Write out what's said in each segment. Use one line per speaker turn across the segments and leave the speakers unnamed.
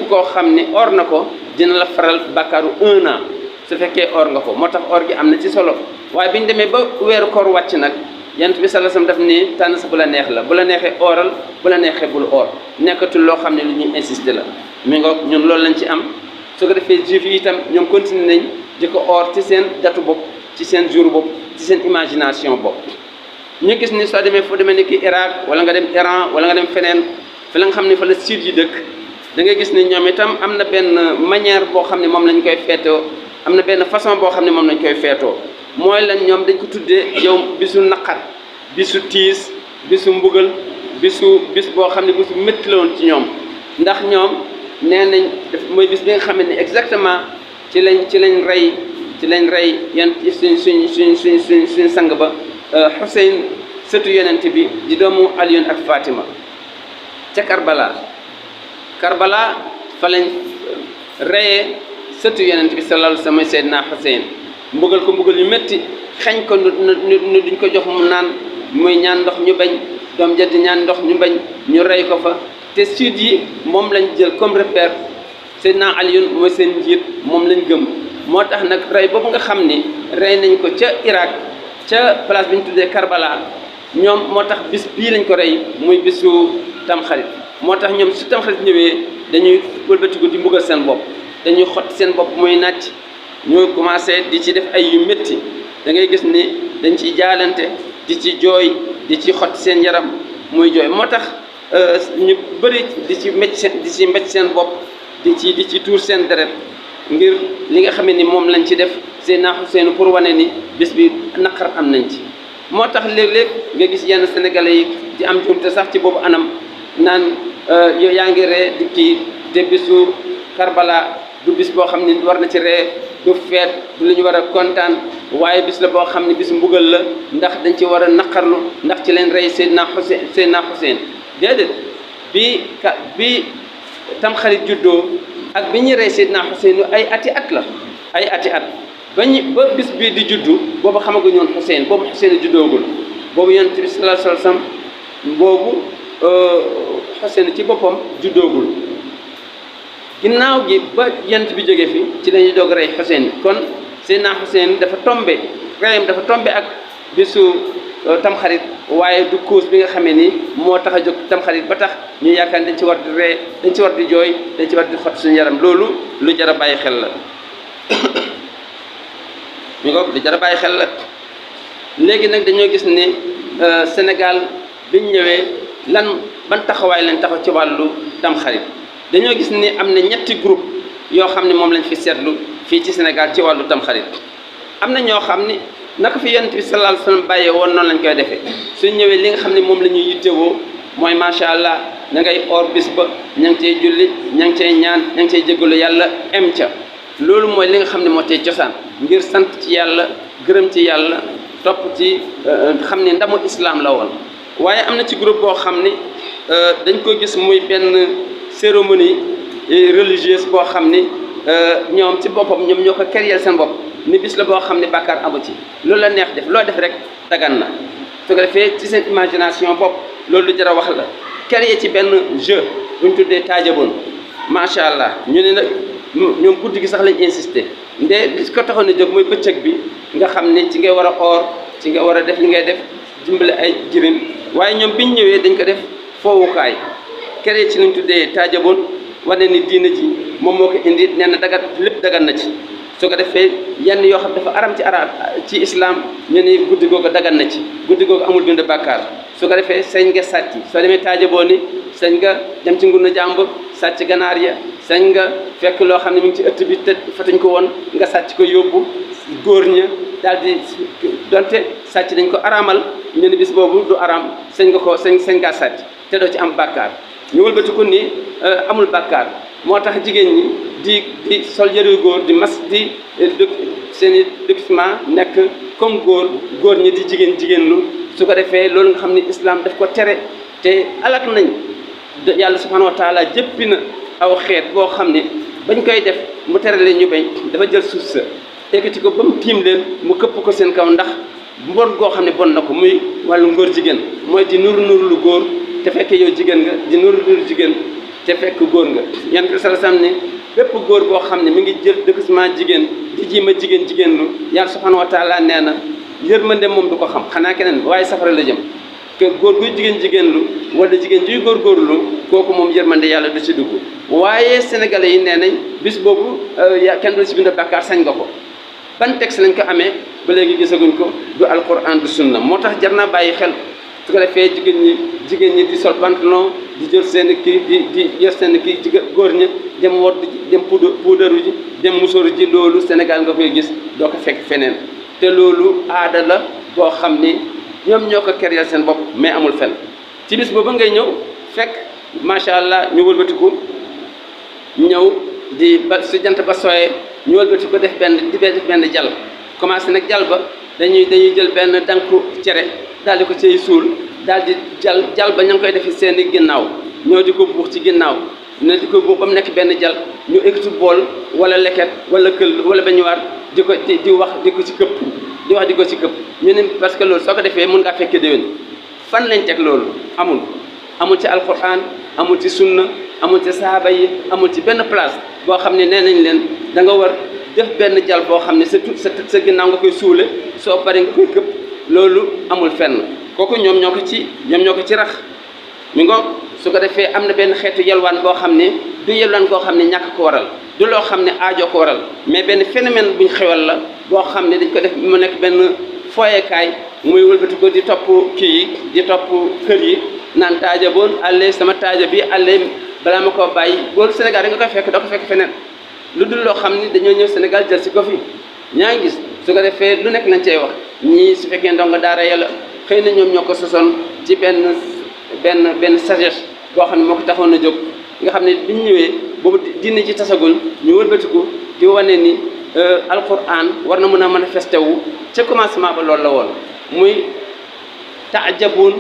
képp koo xam ni or na ko dina la faral bàkkaaru 1 an su fekkee or nga ko moo tax or gi am na ci solo. waaye bi ñu demee ba weeru koor wàcc nag yonent bi sallallahu alayhi wasallam daf ni tànn sa bu la neex la bu la neexee oral bu la neexee bul or nekkatul loo xam ne lu ñuy insister la mi ngoog ñun loolu lañ ci am. su ko defee juif yi itam ñoom continué nañ di ko or ci seen datu bopp ci seen jour bopp ci seen imagination bopp. ñu gis ni soo demee fu demee ni ki Irak wala nga dem Iran wala nga dem feneen fi la nga xam ne fa la siit yi dëkk da ngay gis ni ñoom itam am na benn manière boo xam ne moom lañ koy feetoo am na benn façon boo xam ne moom lañ koy feetoo mooy lan ñoom dañ ko tuddee yow bisu naqar bisu tiis bisu mbugal bis boo xam ne bisu métti la woon ci ñoom ndax ñoom nee nañ mooy bis bi nga xam ne exactement ci lañ rey yan suñ sang ba Xuseyn sëtu yonent bi di doomu Aliyun ak Fatima ca Karbala fa lañ reyee sëtu yonent bi sallallahu alayhi wa sallam Seydina Xuseyn mbugal ko mbugal yu métti xañ ko nu duñ ko jox mu naan muy ñaan ndox ñu bañ doom ja di ñaan ndox ñu bañ ñu rey ko fa te siit yi moom lañ jël comme repère Seydina Aliyun mooy seen njiit moom lañ gëm moo tax nag rey boobu nga xam ni rey nañ ko ca Irak ca place bi ñu tuddee Karbala ñoom moo tax bis bii lañ ko rey muy bisu tamxarit moo tax ñoom su tamxarit ñëwee dañuy wëlbatiku di mbugal seen bopp dañuy xott seen bopp muy nàcc ñu commencé di ci def ay yu métti da ngay gis ni dañ ciy jaalante di ci jooy di ci xott seen yaram muy jooy moo tax ñu bëri di ci mbécc seen bopp di ci tuur seen deret ngir li nga xam ne ni moom lañ ci def Seydina Xuseyn pour wane ni bis bi naqar am nañ ci. moo tax léeg-léeg nga gis yenn sénégalais yi di am jumte sax ci boobu anam naan yow yaa ngi ree di kii te bisu Karbala du bis boo xam ne war na ci ree du feet du lu ñu war a kontaan waaye bis la boo xam ne bis mbugal la ndax dañ ci war a naqarlu ndax ci leen rey Seydina Xuseyn déedéet bi tamxarit juddoo ak bi ñuy rey Seydina Xuseyn ay ati at la ay ati at ba bis bii di juddu boobu xamaguñu woon Xuseyn boobu Xuseyn juddoogul boobu Yonent bi sallallahu alayhi wa sallam boobu Xuseyn ci boppam juddoogul ginnaaw gi ba Yonent bi jóge fi ci lañuy doog rey Xuseyn kon Seydina Xuseyn dafa tombe reyam dafa tombe ak bisu tamxarit waaye du cause bi nga xamee ni moo tax a jóg tamxarit ba tax ñu yaakaar dañ ci war di ree dañ ci war di jooy dañ ci war di xott suñu yaram loolu lu jar a bàyyi xel la ñu ko lu jar a bàyyi xel la léegi nag dañoo gis ni Sénégal biñ ñëwee ban taxawaay lañ taxaw ci wàllu tamxarit dañoo gis ni am na ñetti groupe yoo xam ne moom lañ fi seetlu fii ci Sénégal ci wàllu tamxarit am na ñoo xam ni naka fi Yonent bi sallallahu alayhi wa sallam bàyyee woon noonu lañ koy defee suñ ñëwee li nga xam ne moom la ñuy yittewoo mooy macha allah na ngay or bis ba ña ngi cey julli ña ngi cey ñaan ña ngi cey jégalu yàlla em ca loolu mooy li nga xam ne moo tey cosaan ngir sant ci yàlla gërëm ci yàlla topp ci xam ne ndamu islam la woon. waaye am na ci groupe boo xam ni dañ ko gis muy benn cérémonie religieuse boo xam ni ñoom ci boppam ñoom ñoo ko créer seen bopp ni bis la boo xam ne bàkkaar amu ci loolu la neex def loo def rek dagan na su ko defee ci seen imagination bopp loolu lu jar a wax la créer ci benn jeu bu ñu tuddee taajaboon macha allah ñu ne nag ñoom guddi gi sax lañ insister nde li ko taxoon a jóg mooy bëccëg bi nga xam ne ci ngay war a or ci nga war a def li ngay def dimbale ay jirim waaye ñoom biñ ñëwee dañ ko def foowukaay créer ci lañ tuddee taajaboon wane ni diina ji moom moo ko indi nee na dagat lépp dagan na ci su ko defee yenn yoo xam dafa aram ci islam ñu ne guddi googu dagan na ci guddi googu amul bind bàkkaar su ko defee sañ nga sàcc soo demee taajaboo ni sañ nga dem ci ngunu jàmbur sàcc ganaar ya sañ nga fekk loo xam ne mu ngi ci ëtt bi te fatuñ ko woon nga sàcc ko yóbbu góor ña daal di donte sàcc dañ ko araamal ñu ne bis boobu du araam sañ ngaa sàcc te doo ci am bàkkaar ñu wëlbati ko ni amul bàkkaar moo tax jigéen ñi di sol yëre góor di mas di seen i document nekk comme góor ñi di jigéen lu su ko defee loolu nga xam ne islam daf ko tere te alak nañ yàlla subhanahu wa taala jëppi na aw xeet boo xam ne bañ koy def mu tere leen ñu bañ dafa jël suuf sa ekkati ko ba mu tiim leen mu këpp ko seen kaw ndax mbon goo xam ne bon na ko muy wàllu ngóor jigéen mooy di nuru lu góor te fekkee yow jigéen nga di nuru jigéen te fekk góor nga yonent bi sallallahu alayhi wasallam ne bépp góor boo xam ne mi ngi jël dëkkasement jigéen di jiima jigéen lu yàlla subhanahu wa taala nee na yërmande moom du ko xam xanaa keneen waaye safara la jëm que góor guy jigéen lu wala jigéen juy góorgóorlu kooku moom yërmande yàlla du ci dugg waaye sénégalais yi nee nañ bis boobu kenn du ci bind bàkkaar sañ nga ko ban texte lañ ko amee ba léegi gisaguñ ko du alquran du sunna moo tax jar naa bàyyi xel su ko defee jigéen ñi di sol pantalon di jël seen kii di yor seen kii góor ña dem wodd dem puudaru ji dem musóoru ji loolu Sénégal nga koy gis doo ko fekk feneen te loolu aada la boo xam ni ñoom ñoo ko créer seen bopp mais amul fen ci bis boobu ngay ñëw fekk macha allah ñu wëlbatiku ñëw di ba su jant ba sooyee ñu wëlbatiku def benn jal commencé nag jal ba dañuy jël benn danku cere daal di ko ciy suul daal di jal ba ña ngi koy defi seen i ginnaaw ñoo di ko buux ci ginnaaw ne di ko buux ba mu nekk benn jal ñu ekkati bool wala leket wala këll wala bañuwaar di ko di wax di ko ci këpp ñu ne parce que loolu soo ko defee mën ngaa fekkee déwén fan lañ teg loolu amul ci alquran amul ci sunna amul ci sahaaba yi amul ci benn place boo xam ne nee nañ leen da nga war def benn jal boo xam ne sa ginnaaw nga koy suule soo paree nga koy këpp loolu amul fenn kooku ñoom ñoo ko ci rax mi ngoog su ko defee am na benn xeetu yelwaan boo xam ne du yelwaan koo xam ne ñàkk ko waral du loo xam ne aajo ko waral mais benn phénomène buñ xewal la boo xam ne dañ ko def mu nekk benn foyekaay muy wëlbati ko di topp kii yi di topp kër yi naan taaja boon àllee sama taaja bi àllee balaa ma koo bàyyi loolu Sénégal da nga koy fekk doo ko fekk feneen lu dul loo xam ne dañoo ñëw Sénégal jël si ko fi ñaa ngi gis su ko defee lu nekk lañ cey wax ñii su fekkee ndongo daara yàlla xëy na ñoom ñoo ko sosoon ci benn sagesse boo xam ne moo ko taxoon a jóg nga xam ne biñ ñëwee boobu diine ci tasagul ñu wëlbatiku di wane ni alquran war na mën a manifesté wu ca commencement ba loolu la woon muy taajaboon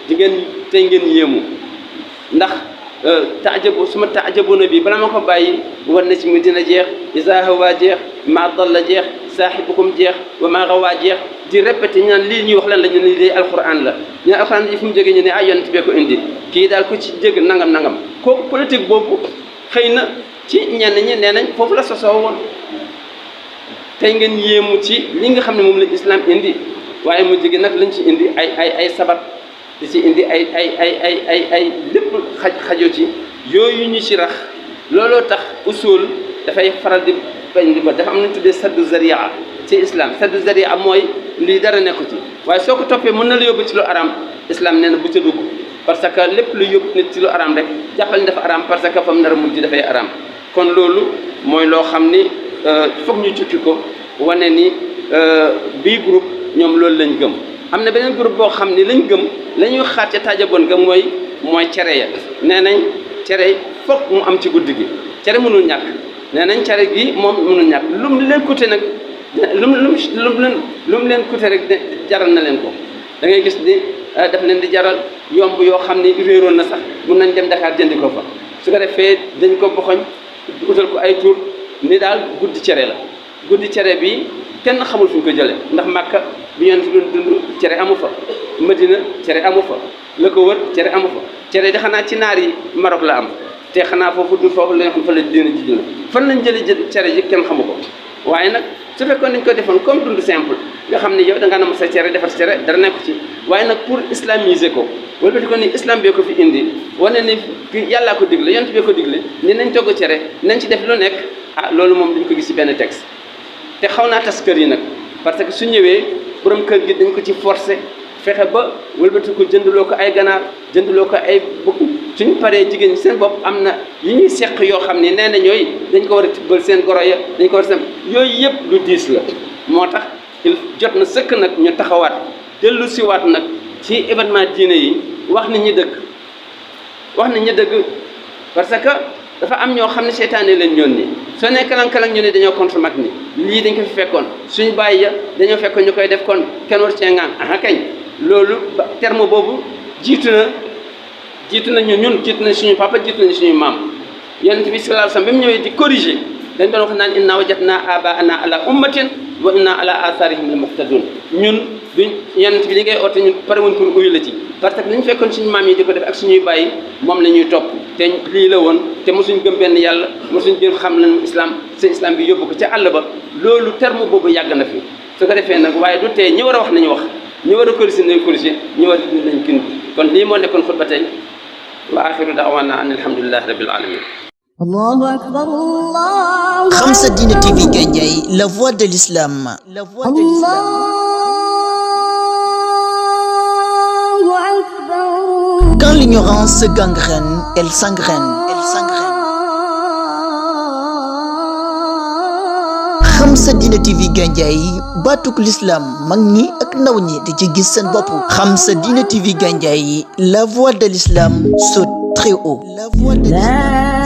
di ngeen tey ngeen yéemu ndax taajaboona bi bala ma ko bàyyi war na ci mu dina jeex isa hawa jeex ma dalla jeex saaxibukum jeex wa ma rawaa jeex di répété ñu naan lii ñuy wax lan la ñu ne lii alquran la ñu ne alquran yi fu mu jógee ñu ne ay yonent bee ko indi kii daal ku ci jég nangam kooku politique boobu xëy na ci ñenn ñi nee nañ foofu la sosoo woon tey ngeen yéemu ci li nga xam ne moom la islam indi waaye mu jóge nag lañ ci indi ay sabat di ci indi ay lépp xajo ci yooyu ñu ci rax looloo tax usul dafay faral di bañ di ba dafa am nañ tuddee saddu zaria ci islam saddu zaria mooy lii dara nekku ci waaye soo ko toppee mën na la yóbbu ci lu aram islam nee na bu ca dugg parce que lépp lu yóbbu nit ci lu aram rek jàppal ni dafa aram parce que fam nar a mujj dafay aram kon loolu mooy loo xam ni foog ñu jukki ko wane ni bii groupe ñoom loolu lañ gëm am na beneen groupe boo xam ni lañ gëm la ñuy xaar ca taajaboon ga mooy cere ya nee nañ cere foog mu am ci guddi gi cere mënul ñàkk nee nañ cere gi moom mënul ñàkk lu mu leen coûté nag lu mu leen coûté rek jaral na leen ko da ngay gis ni daf leen di jaral yomb yoo xam ni réeroon na sax mun nañ dem Dakar jëndi ko fa su ko defee dañ ko boxoñ utal ko ay tur ni daal guddi cere la guddi cere bi kenn xamul fu ñu ko jëlee ndax Makka bi Yonent bi doon dund cere amu fa Madina cere amu fa la ko wër cere amu fa cere di xanaa ci naar yi Maroc la am te xanaa foofu du foofu la nga xam fa la dina ji dina fan lañ jëlee cere ji kenn xamu ko waaye nag su fekkoon dañ ko defoon comme dund simple nga xam ne yow da nga nam sa cere defar cere dara nekku ci waaye nag pour islamiser ko wala di ko ni islam bee ko fi indi wane ni yàllaa ko digle Yonent bee ko digle ni nañ togg cere nañ ci def lu nekk loolu moom duñ ko gis ci benn texte te xaw naa tas kër yi nag parce que su ñëwee borom kër gi dañ ko ci forcer fexe ba wëlbati ko jëndloo ko ay ganaar jëndloo ko ay bukk suñu paree jigéen ñi seen bopp am na yu ñuy seq yoo xam ne nee na ñooy dañ ko war a tibbal seen goro ya dañ ko war a seen yooyu yëpp lu diis la moo tax jot na sëkk nag ñu taxawaat dellu siwaat nag ci événement diine yi wax nit ñi dëgg parce que dafa am ñoo xam ne seytaane lañ ñoon ni soo nee kalang-kalang ñu ne dañoo contre mag ni lii dañ ko fi fekkoon suñu bàyyi ya dañoo fekkoon ñu koy def kon kenn war cee ngaan kañ loolu terme boobu jiitu na ñun jiitu na suñu papa jiitu na suñu maam Yonent bi sallallahu alayhi wasallam bi mu ñëwee di corriger dañ doon wax naan inna wajadna abaana ala ummatin wa inna ala atharihim la muqtadun ñun duñ yonent bi li ngay oote ñun pare wuñ pour uyu la ci parce que li ñu fekkoon suñu maam yi di ko def ak suñuy bàyyi moom la ñuy topp te lii la woon te mosuñ gëm benn yàlla mosuñ jël xam nañu islam seen islam bi yóbbu ko ca àll ba loolu terme boobu yàgg na fi su ko defee nag waaye du tee ñi war a wax nañu wax ñi war a corriger nañu corriger ñi war a dindi nañu kin kon lii moo nekkoon xutba tey wa axiru da'wana an alhamdulillahi rabbil alamin
Allahu akbar Allah.
Khamsa Dina TV Gandiaye, la voix de l'islam. La voix de l'islam.
Allahu akbar.
Quand l'ignorance se gangrène, elle s'engraine. Elle s'engraine. Khamsa Dina TV Gandiaye, batuk l'islam, mag ñi ak ndaw ñi di ci gis seen bopp. Khamsa Dina TV Gandiaye, la voix de l'islam saute très haut. La voix de l'islam.